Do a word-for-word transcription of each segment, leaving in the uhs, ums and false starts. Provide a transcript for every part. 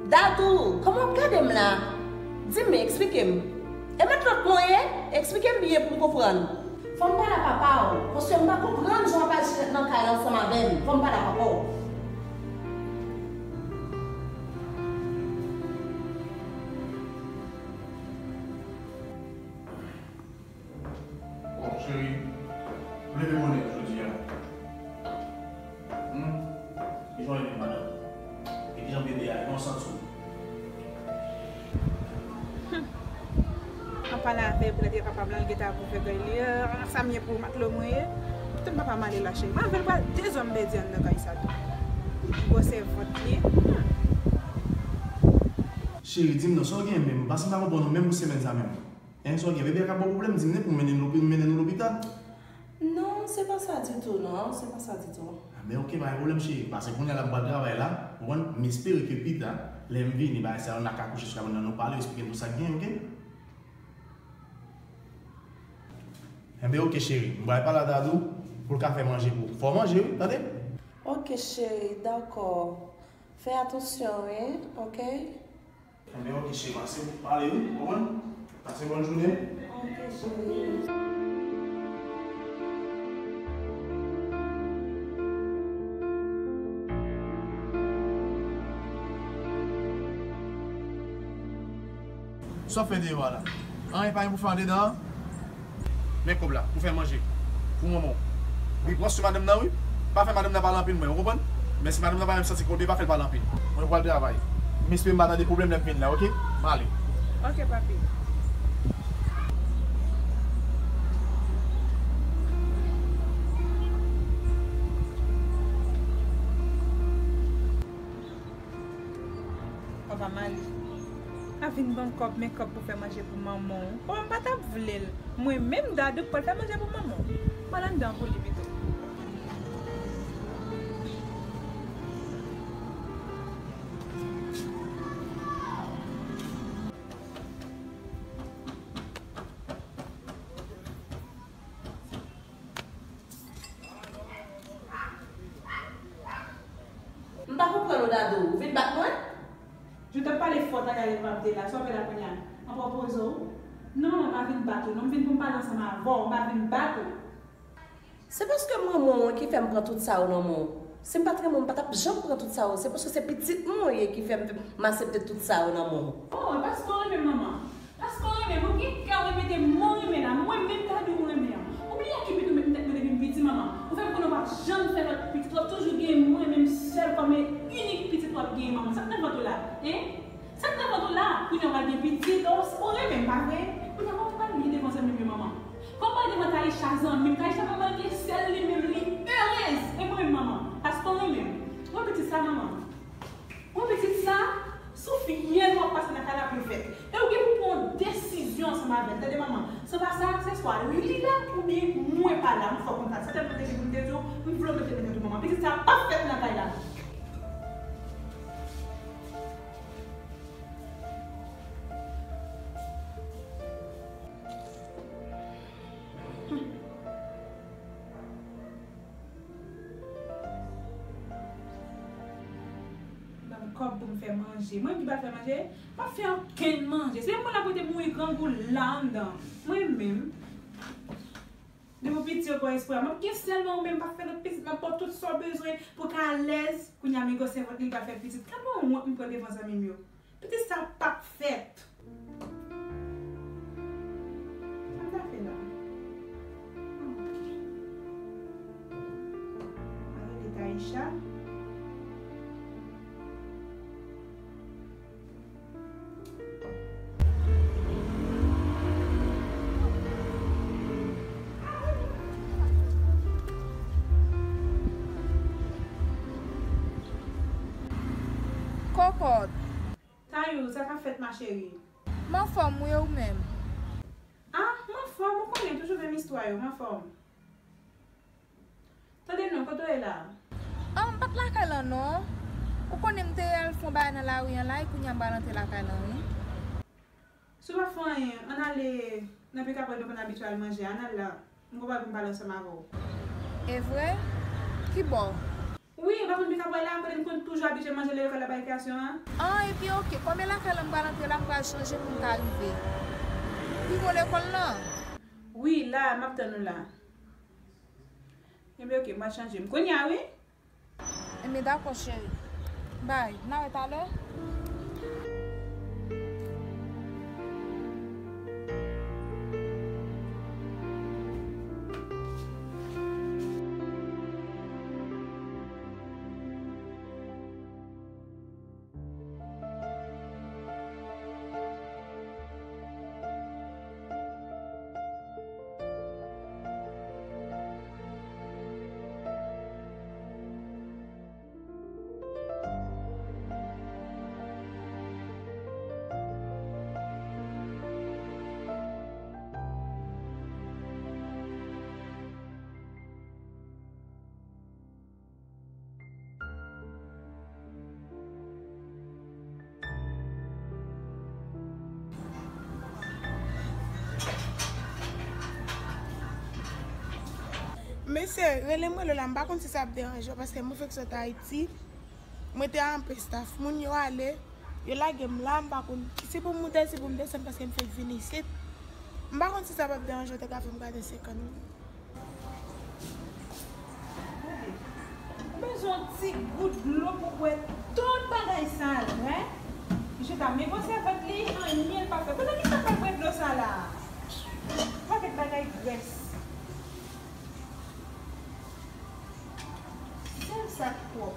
Dadou, kòman w ap gade m la? Di m, eksplike m. E matlòt mwen ye? Eksplike m byen pou m konprann. Fò m pale a papa w, paske m pa konprann jan w ap aji nan kay la ansanm avè m. Fò m pale a papa w. Bon, cheri, m leve bonè jodi a. Hmm? Kijan w ye menm, madanm? E kijan bebe a ye? Kòman w santi w? An pale avè l, poutèt li kapab la, l gentan ap ouvè gay li. Ah, sa m ye pou matlo mwen ye? Poutèt papa m ale la, cheri. M avè l pral de zòn m pèdi anndan kay sa tou. Gwosè vant li. Hmm. Cheri, di m non, sa w gen menm? Paske m pa konprann ou menm pou semèn sa menm. Hein, sa w gen? Bebe a ka ba w pwoblèm, di m nen pou m mennen nou lopi-, mennen nou lopital. Non, se pa sa ditou, non, se pa sa ditou. Ah, men oke, pa gen pwoblèm, cheri. Paske kounye a la m pral travay la, ou konprann? M espere ke pita, lè m vini, bagay sa yo, n a ka kouche sou kabann nan, nou pale, w esplike m tout sa k gen, oke? Enben, oke, cheri. M pral pale a Dadou pou l ka fè manje pou ou. Fò w manje, wi, tande? Oke, cheri, dakò. Fè atansyon, wi, oke? Enben, oke, cheri, pase pale, wi, w konprann? Pase bòn jounen. Oke, cheri. Sa w fè deyò a la? Anyen pa gen pou fè andedan an? Men kòb la, pou fè manje. Pou manman w. Wi, pran swen madanm nan, wi. Pa fè madanm nan pale anpil, mwen, ou konprann? Men si madanm nan pa menm santi kòde, pa fè l pale anpil. Mwen pral travay. M espere m pa tande pwoblèm lè m vin la, oke? M ale. Oke, papi. Papa m ale. A vin ban m kòb, men kòb pou fè manje pou manman w. Papa m pa t ap vle l. Mwen menm, Dadou, k pral fè manje pou manman w. M al anndan pou li pito. M pa konprann ou, Dadou. Ou vin bat mwen? Je t ap pale fò, ta gade papa m te la. Sa w fè la kounye a? An pran poze w? Non, manman, m pa vin bat ou. Non, m vin pou m pale ansanm avè w. M pa vin bat ou. Se paske manman w ki fè m pran tout sa yo nan men w. Si m pa t renmen w, m pa t ap janm pran tout sa yo. Se paske se pitit mwen w ye ki fè m, m aksepte tout sa yo nan men w. Oh, paske w renmen m, manman. Paske w renmen m, ou gen kè w repete mo renmen la, mwen menm Dadou ou renmen an. Ou bliye a ki pitit ou met nan tèt mwen depi m piti, manman. Ou fè m konnen w p ap janm fè lòt pitit, w ap toujou gen mwen menm sèl kòm e inik pitit w ap gen, manman. Sa k nan vant ou la, en? Sa k nan vant ou la? Kounye a w pral gen pitit, ou, ou renmen m, pa vre? Kounye a kòman w pral ye devan zanmi m yo, manman? Kòman w pral devan Taïsha, zanmi m? Taïsha pa manke sèl li menm, li erez. E mwen menm, manman? Paske w renmen m. Ou wè pitit sa, manman? Ou pitit sa, sou fyèl w ap pase nan kay la pou l fèt. E ou gen pou pran yon desizyon ansanm avè l, tande manman. San pa sa, se swa li la oubyen mwen pa la, m fè w konn sa. Se tèlman te gen pou m te di w, m vle w mete nan tèt ou manman. Pitit sa p ap fèt nan kay la. Ban m kòb pou m fè manje. Mwen ki pa fè manje, m ap fè okenn manje. Se mwen la pote mouri grangou la anndan. Mwen menm. Depi w piti yo pran espwa. M ap gen sèlman ou menm, m pa fè lòt pitit, m ap ba w tout sa w bezwen pou w ka alèz. Kounye a men gwosè vant li, li pa fè pitit. Gad yon wont m pran devan zanmi m yo. Pitit sa p ap fèt. Sa m ta fè la? Mwen rele Taïsha. Kòkòt. Tayou, sa k ap fèt, ma chérie? M anfòm wi, e ou menm? Ah, m anfòm, ou konnen, toujou menm istwa yo, m anfòm. Tande non, kote w ye la? Ah, m pa t lakay lan non. Ou konnen m te al fè yon bagay nan lari an la, e kounye a m pral antre lakay lan wi. Si w pa fè anyen, ann ale nan Pika Pwen nou konn abitye al manje a, ann al la. M gen bagay pou m pale ansanm avè w. E vre? Ki bò? Wi, Ou pa konn pi ka pral la, kote m konn toujou abitye manje lekòl la bay kiyasyon an? An, epi oke, kòm e lakay la m pral antre la, m pral chanje pou m ka rive pi wo lekòl lan. Wi, la, m ap tann ou la. Enben oke, m pral chanje m kounye a, wi. Enben dakò, cheri. Bay, n a wè talè. Mesye, rele m, rele w la, m pa konn si sa ap deranje w, paske mwen fèk sot Ayiti, mwen te anpe staf, moun yo ale, yo lage m la, m pa konn si pou m monte, si pou m desann, paske m fèk vin isit. M pa konn si sa p ap deranje w, te ka fè m gade senkant mil. Ou bezwen yon ti gout dlo pou bwè tout bagay sa a, wi. Misye ta men bon sèvant li, anyen l pa fè. Kote ki sa fè bwè dlo sa la? Pakèt bagay grès. Sèl sa k pwòp.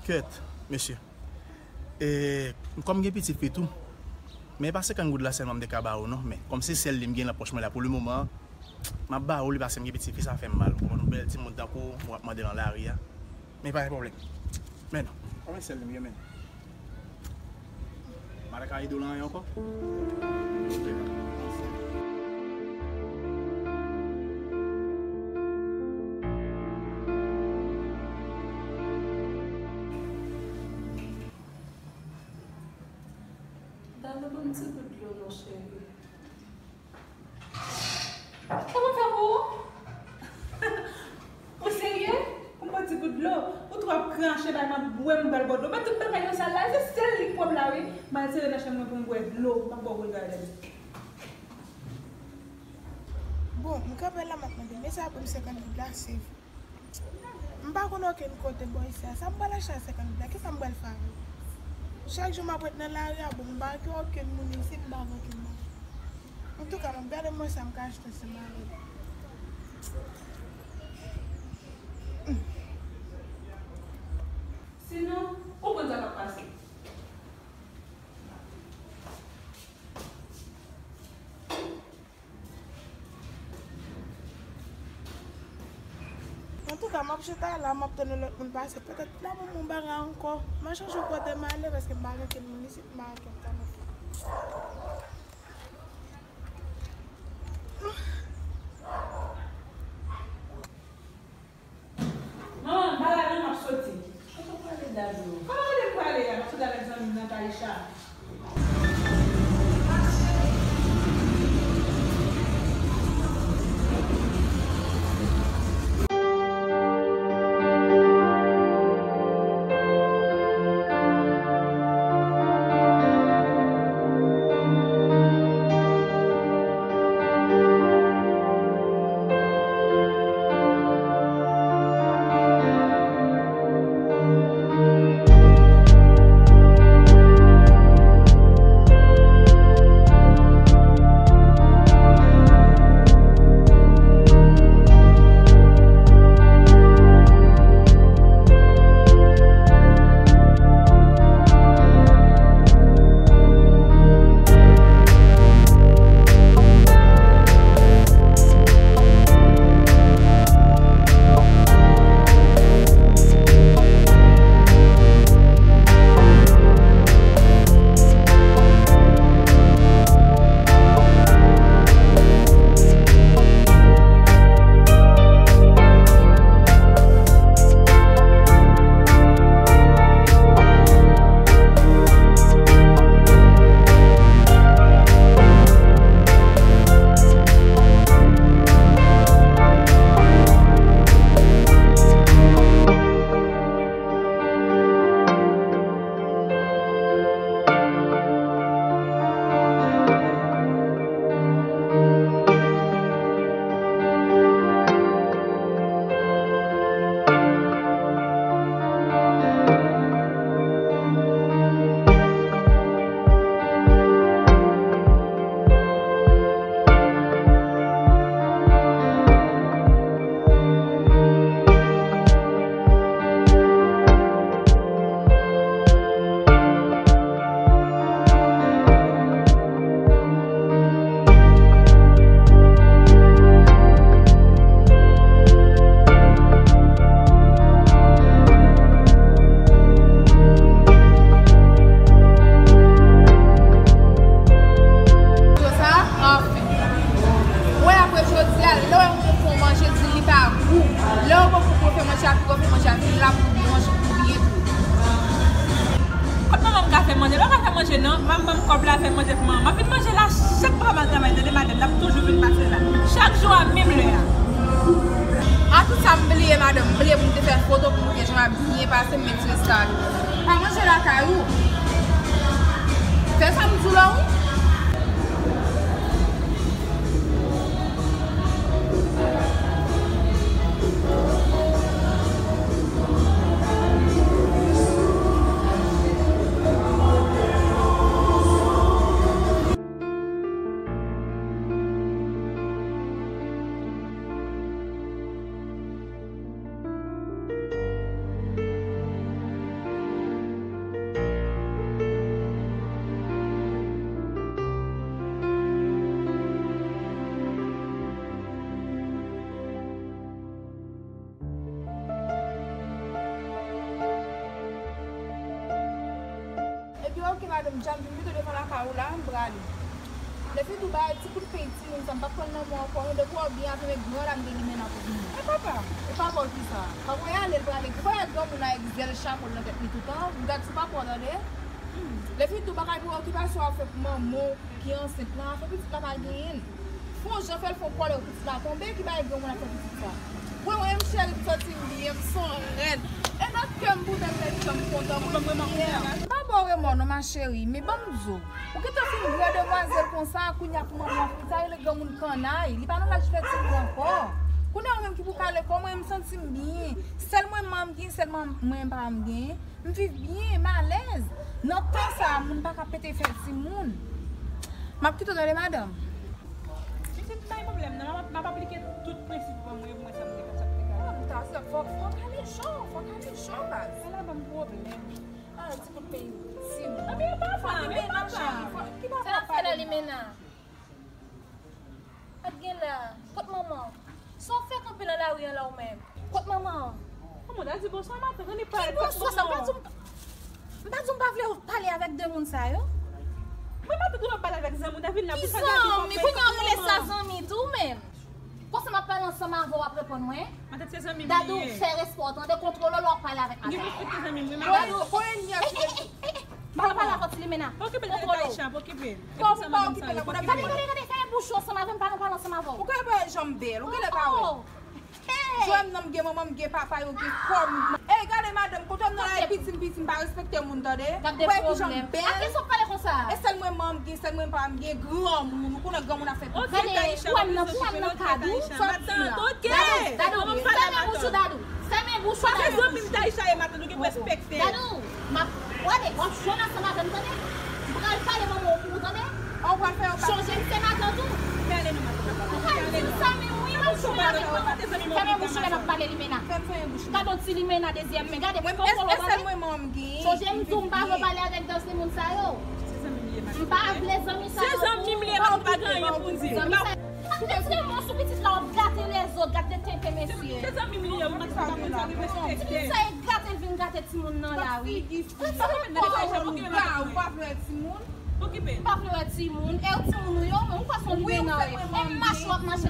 Kèt, mesye. E, kòm gen pitit fi tou, men e pa senkant goud la sèlman m te ka ba ou non, men kòm se sèl li m gen nan pòch mwen la pou le moman, m ap ba ou li paske m gen pitit fi, sa fè m mal. Ou konprann, yon bèl timoun tankou w, w ap mande l nan lari a. Men pa gen pwoblèm. Men non, kòm se sèl li m gen, men. M pa ta ka ede w nan anyen ankò? Dalo, ban m ti gout dlo non, cheri. Kòman fè pou ou? Ou serye? Pou m pran ti gout dlo? Ou twò ap krache bay m ap bwè, m pral bwè dlo. Men tout bagay yo sal la, se sèl li k pwòp la wi. M al sere nan chanm mwen pou m bwè dlo, m ap bwè Cool Garden. Bon, m kanpe la, m ap mande mesye a pou m senkant goud la, se vre. M pa konn okenn kote bò isi a. Sa m pral achte a senkant goud la? Kisa m pral fè avè l? Chak jou m ap ret nan lari a, bon, m pa gen okenn moun isit, m pa gen okenn bagay. Antouka, m ap gade mwen sa m ka achte ansanm avè l. Sinon, ou konn sa k ap pase. Antouka, m ap chita la, m ap tann yon lòt moun pase. Petèt l ap ban m yon bagay ankò. M a chèche yon kote m ale, paske m pa gen okenn moun isit, m pa gen okenn zanmi. Manman, m pa la non, m ap soti. Kote w prale, Dado? Kòman kote m prale a? M ap soti avèk zanmi m nan, Taïcha. Manje non, m ap ban m kòb la fè manje pou manman. M ap vin manje la chak fwa m al travay, tande madanm, l ap toujou vin pase la. Chak jou a menm lè a. A tout sa m bliye madanm, m bliye pou m te fè foto pou montre jan m ap byen pase, m met ti reskay. Pa manje lakay ou. Fè sa m di w la wi. Ebyen, oke, madanm, jan m vin mete devan lakay ou la, m prale. Lefit ou bay ti kout penti, moun sa, m p ap pran nan men w ankò, non, depi w byen avè m, gran dam de limena pou vini. E papa, e papa w ki sa? Papa w y ale, l prale. Ou pa wè granmoun nan avèk zèl chapo l nan tèt li toutan? M gad sou papa w, tande. Lefit ou bagay pou okipasyon w ap fè pou manman w ki ansent lan, fè pitit la pa genyen l. Fon jan fè l fon kòlè pou pitit la tonbe, ki bay granmoun ap fè pitit sa. Mwen, mwen, m cheri, m santi m byen, m son rèn. E nan kè m pou tèt tèt kè m kontan, mwen byen. M pa ba w remò non, ma chérie, men ban m di w. Ou gentan fin gran demwazèl konsa, kounye a pou manman w, sa rele granmoun kannay, li pa nan laj fè timoun ankò. Kounye a ou menm ki pou kale kò, mwen, m santi m byen. Sèl mwen manman m gen, sèl mwen, mwen papa m gen. M viv byen, m alèz. Nan tan sa a, moun pa ka pete fè timoun. M ap kite w tande, madanm. Pitit, pa gen pwoblèm, non. M ap, m ap aplike tout prensip ban mwen yo pou mwen sa m te fè, sa m te fè. Ah, m ta sa, fò, fò kale cho, fò kale cho, baz. Sa la ban m pwoblèm. Ah, ti kout peyi, timoun. Epi e papa, e papa. Ki papa? Sa l ap fè la, Limena? Sa k gen la? Kot manman w? Sa w fè kanpe nan lari an la ou menm? Kot manman w? Kòman w ta di bonswa matant, ann pale. Ki bonswa sa? M pa di w, m pa di w m pa vle pale avèk de moun sa yo. Mwen matant ou pa pale avèk zanmi w, Davina, pou sa Dadou pa fè. Ki zanmi? Kounye a w rele sa zanmi tou menm? Konsa m ap pale ansanm avè w, w ap reponn mwen? Matant se zanmi m li ye. Dadou, fè respè w, tande, kontwole w lè w ap pale avèk matant. M respekte zanmi m wi, matant. Dadou, eh, eh, eh, eh, eh. Pa pale avè ti Limena. Okipe l, Taïcha, okipe l. Fò ou pa okipe l. Gade, gade, gade, fèmen bouch ou ansanm avè m, pa nan pale ansanm avè w. Ou genlè pa janm bèl, ou genlè pa wè. Oh, oh. Hey! Jwenn nan m gen manman m gen papa yo gen kò m. Ey, gade madanm, kote m nan la, piti m, piti m pa respekte moun, tande. Gade de pwoblèm. Wè ki jan m bèl. A kiyès w ap pale konsa? E sèl mwen manman m gen, sèl mwen papa m gen, granmoun, ou konnen granmoun ap fè piti. Gade, ou wè m nan, ou wè m nan kad ou, sa w ap di la. Dadou, Dadou, fèmen bouch ou, Dadou. Fèmen bouch ou, Dadou. Se zanmi m Taïcha ye matant, ou gen pou respekte. Dadou, m ap, gade, w ap jwenn ansanm avè m, tande. M pral pale manman w pou ou, tande. Chonje m se matant ou. Ou ka di m sa menm wi, m ap jwenn avèk manman. Fèmen bouch ou lè m ap pale, Limena. Gade yon ti Limena dezyèm men, gade, pran kolo, tande. Chonje m di w m pa vle pale avèk dan timoun sa yo. M pa vle zanmi sa yo. Se zanmi m li ye, m pa gen anyen pou m di. Zanmi sa yo. Gade timoun sou pitit la, w ap gate lèzòt, gade tenten mesye. Se zanmi m li ye, ou pa ka konn sa, respekte. Pitit sa e gate l vin gate timoun nan la wi. Ou pa vle wè timoun? M pa vle wè timoun. E w timoun ou yo, men ou kwè se yon Limena w ye. E mache w ap mache